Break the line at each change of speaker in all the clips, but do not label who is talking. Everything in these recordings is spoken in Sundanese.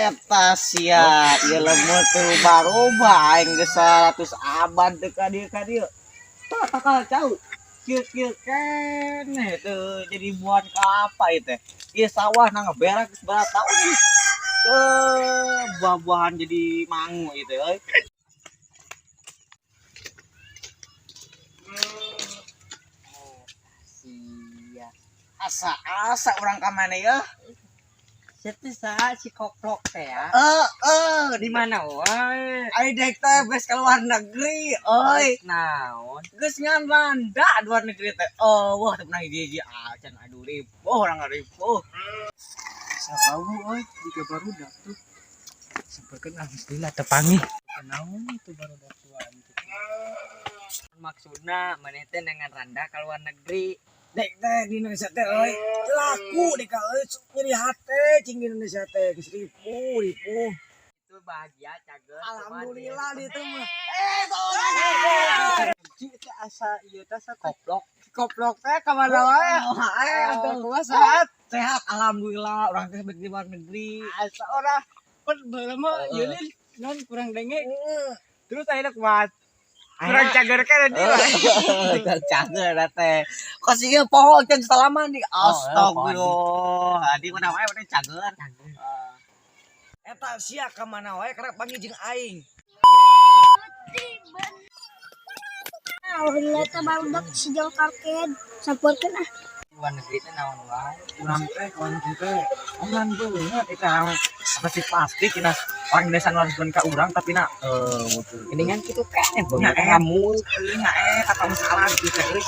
Eta sia, ieu lemut teu barubah aing geus 100 abad teu ka dieu ka dieu. Tah takal cau. Kieu-kieu keneh teu jadi buahan kalapa ieu teh. Ieu sawah na ngeberak geus berapa tahun ieu. Teu buah-buahan jadi mangu ieu teh euy. Sia. Asa-asa urang ka mana ya?
Situ saha si koplok teh ya?
Heeh,
Di mana wae?
Ai dek teh geus ka luar negeri euy.
Naon?
Geus ngan randa luar negeri teh. Oh, wah teu pernah hiji-hiji acan aduh ripuh urang ripuh.
Sabau euy, jiga barudak tuh. Sampeurkeun alhamdulillah teu panggih. Naon itu barudak tuan tuh. Maksudna maneh teh dengan randa ka luar negeri.
Dek teh di Indonesia teh euy laku dek euy nyeri hate cing di Indonesia teh geus ripuh ripuh.
Itu bahagia cager.
Alhamdulillah di itu mah.
Teh asa ieu teh asa koplok. Koplok teh ka mana wae?
Atuh
kumaha sehat?
Sehat alhamdulillah urang teh di luar negeri.
Asa ora pan baheula mah ieu non kurang denge. Terus akhirnya kuat. Kurang cager kan dia.
Kurang cager da teh. Kok sih poho can salaman di astagfirullah. Di mana wae mana cager.
Eta sia ka mana wae karek panggih jeung aing.
Alhamdulillah teh barudak si jong karked sampeurkeun ah.
Luar negeri teh naon wae?
Urang teh kawan teh urang beungeut eta pasti cenah orang Indonesia nu harus ka urang tapi na
Geningan kitu keneh
nya
beungeut
kamu nya kata masalah gitu teh euy.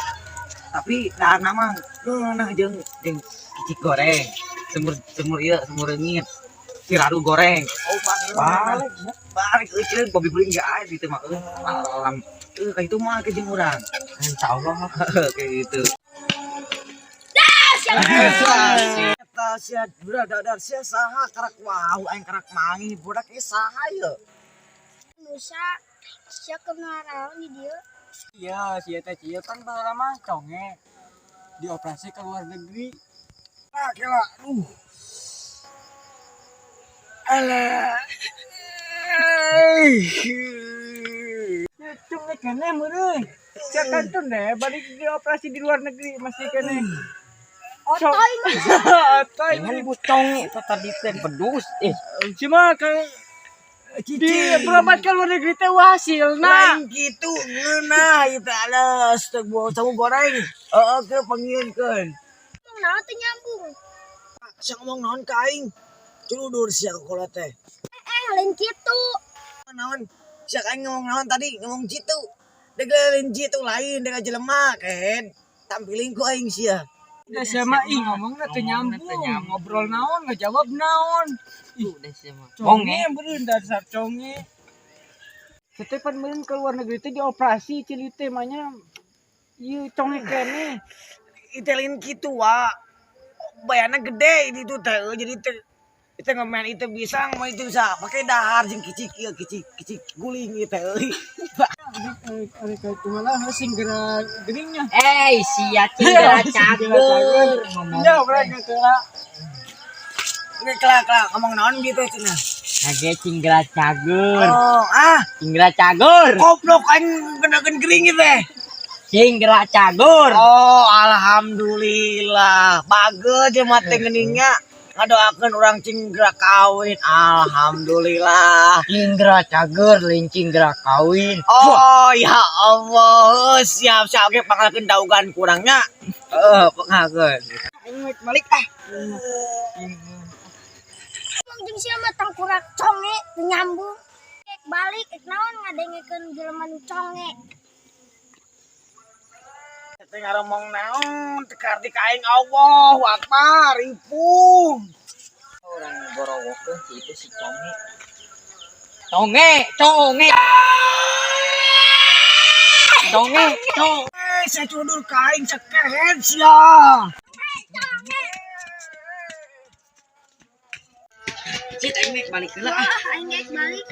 Tapi da mah ngeunah jeung jeung kicik goreng, semur semur ieu semur reungit, siraru goreng.
Oh,
Balik balik euy ceun bobi beuling ge aya di teh mah euy. Alam euy ka itu mah ke jeung urang.
Insyaallah.
Kayak gitu.
Eta sia budak sia saha karak wau aing karak mangi budak ieu saha ieu?
Nusa sia kenaraon di dieu.
Iya, si eta cieu kan baheula mah conge. Dioperasi ke luar negeri.
Ah kela aduh. Alah.
Conge keneh meureun. Sia kantun deh balik dioperasi di luar negeri masih keneh.
Otoy mah.
Otoy
Dengan ibu conge itu tadi teh bedus eh
cuma ke di berobat ke luar negeri teh hasilna.
Lain kitu ngeunah ieu teh alah astagfirullah samu goreng. Heeh ke pangieunkeun.
Ngomong naon teu nyambung.
Sia ngomong naon ka aing? Culudur sia ka kolot teh.
Eh lain kitu.
Naon? Sia ka aing ngomong naon tadi? Ngomong jitu. Dek lain jitu lain dek jelema kehed. Tampiling ku aing sia.
Udah sama ih ngomongna teu nyambung. Ngobrol naon ngejawab naon. Ih,
udah sih mah.
Conge meureun dasar conge. Sete pan meureun ke luar negeri teh dioperasi cili teh mah ieu conge keneh.
Itu lain kitu wa. Bayarna gede itu teh jadi teh itu ngemen itu bisa ngomong itu bisa pakai dahar jeung kicik ieu kicik kicik guling ieu teh euy.
Ari ka itu malah sing geura geringnya.
Eh, sia cingera cager ngomong.
Ya urang geus lah.
Ini kelak kelak ngomong naon gitu cenah.
Nage cinggera cager.
Oh, ah,
Cinggera cager.
goblok aing benekeun gering ieu teh.
Cinggera cager.
Oh, alhamdulillah. Bagus jelema teh geuningnya. Ngadoakeun urang cinggera kawin. Alhamdulillah.
Cinggera cager lain cinggera kawin.
Oh, ya Allah. Siap siap oke pangalakeun daugan kurangnya.
Heeh, pangalakeun.
Aing rek balik ah.
Ngomong jeung sia mah tangkurak conge teu nyambung. Ek balik ek naon ngadengekeun jelema nu conge.
Teh ngaromong naon teu karti ka aing Allahu Akbar ripuh.
Orang borowokeun si itu si conge.
Conge, conge. Conge, conge.
Eh, saya cudur ka aing cekehed sia.
Cit aing balik heula ah.
Wah, aing ek balik.